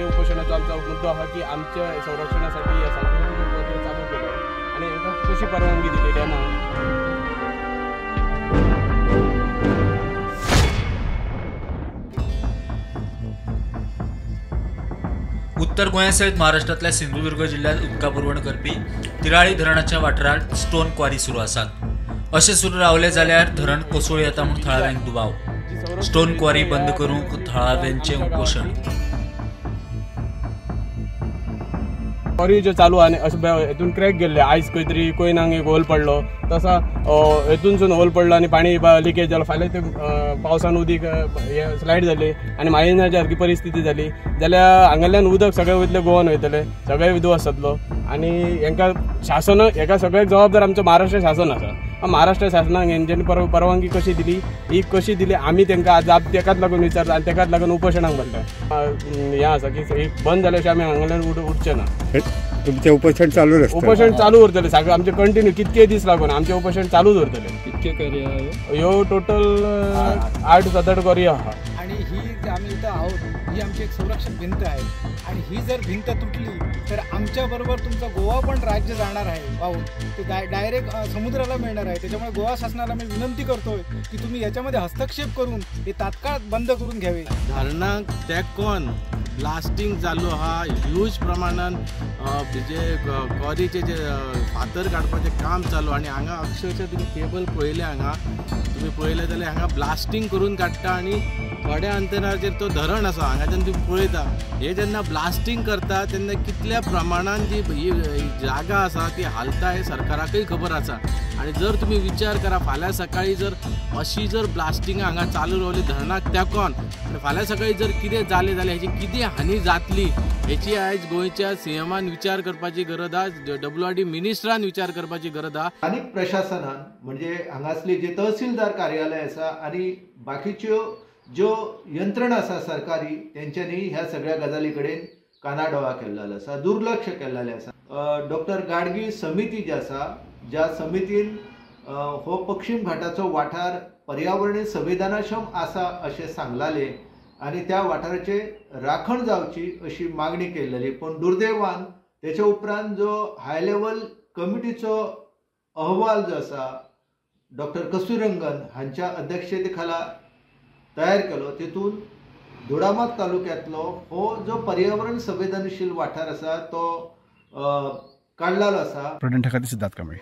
आमी उपोशणाचो आमचो मुद्दो आहा की आमच्या संरक्षणासाठी हे सांकवाळून चालू केलो आनी हेंकां कशी परवानगी दिली डॅमाक. उत्तर गोंया सयत महाराष्ट्रांतल्या सिंधुदुर्ग जिल्ह्यात उदका पुरवण करपी तिराळी धरणाच्या वाठारांत स्टोन क्वारी सुरू आसात. अशें सुरू रावले जाल्यार धरण कोसळूं येता म्हूण थळाव्यांक दुबाव. स्टोन क्वारी बंद करूंक थळाव्यांचें उपोशण. क्वारी ज्यो चालू आनी अशें हेतून क्रॅक गेल्ले, आयज खंय तरी कोयनाक एक होल पडलो, तसा हेतूनसून होल पडलो आनी पाणी लिकेज जालो. फाल्यां ते पावसान उदीक स्लायड जाली आनी मायनाच्या सारकी परिस्थिती जाली जाल्यार हांगाल्यान उदक सगळें वयतलें गोवान वयतलें, सगळें विध्वंस जातलो. आनी हेंकां शासन हेका सगळ्याक जबाबदार आमचें महाराष्ट्र शासन आसा. महाराष्ट्र शासनाक हेंच्यांनी परवानगी कशी दिली, ही कशी दिली आमी तांकां जाप तेकाच लागून विचारता आनी तेकाच लागून उपोशणाक बसला. हें आसा की बंद जाल्या शिवाय आमी हांगाल्यान उठचे ना. तुमचें उपोशण चालू आसतलें? उपोशण चालू उरतलें सगळें आमचें कंटिन्यू कितके दीस लागून आमचें उपोशण चालूच उरतलें. कितके करी ह्यो टोटल 8-7 करी आहा. आणि ही आम्ही इथं आहोत ही आमची एक संरक्षण भिंत आहे आणि ही जर भिंत तुटली तर आमच्याबरोबर तुमचं गोवा पण राज्य जाणार आहे वाहून, ते डायरेक्ट समुद्राला मिळणार आहे. त्याच्यामुळे गोवा शासनाला मी विनंती करतोय की तुम्ही याच्यामध्ये हस्तक्षेप करून हे तात्काळ बंद करून घ्यावे. धरणाक तेंकोन ब्लास्टिंग चालू आहा ह्यूज प्रमाणान, जे क्वॉरीचे जे फातर काडपाचें काम चालू आनी हांगा अक्षरशः तुमी केबल पळयलें, हांगा तुमी पळयलें जाल्यार हांगा ब्लास्टिंग करून काडटा आनी थोड्या अंतराचेर तो धरण आसा हांगाच्यान तुमी पळयता. हे जेन्ना ब्लास्टिंग करता तेन्ना कितल्या प्रमाणान जी ही जागा आसा ती हालता हें सरकाराकूय खबर आसा. आनी जर तुमी विचार करा फाल्यां सकाळीं जर अशी जर ब्लास्टिंग हांगा चालू रावली धरणाक तेंकोन आनी फाल्यां सकाळीं जर कितें जालें जाल्यार हेची कितें हानी जातली हेची आयज गोंयच्या सीएमान विचार करपाची गरज आसा, WRD मिनिस्टरान विचार करपाची गरज आसा. स्थानीक प्रशासनान म्हणजे हांगासली जे तहसीलदार कार्यालय आसा आनी बाकीच्यो ज्यो यंत्रणा आसा सरकारी तेंच्यांनी ह्या सगळ्या गजाली कडेन कानाडोळा केल्लो आसा, दुर्लक्ष केल्लें आसा. डॉक्टर गाडगी समिती जी आसा, ज्या समितीन हो पश्चिम घाटाचो वाठार पर्यावरणीय संवेदनाक्षम आसा अशें सांगलाले आनी त्या वाठाराचे राखण जावची अशी मागणी केल्ली, पूण दुर्दैवान तेच्या उपरांत जो हाय लेवल कमिटीचो अहवाल जो आसा डॉक्टर कस्तुरीरंगन हांच्या अध्यक्षते खाला तयार केलो, तेतून दोडामार्ग तालुक्यांतलो हो जो पर्यावरण संवेदनशील वाठार आसा तो काडलेलो आसा. प्रेझेंट खातीर सिद्धार्थ कांबळे.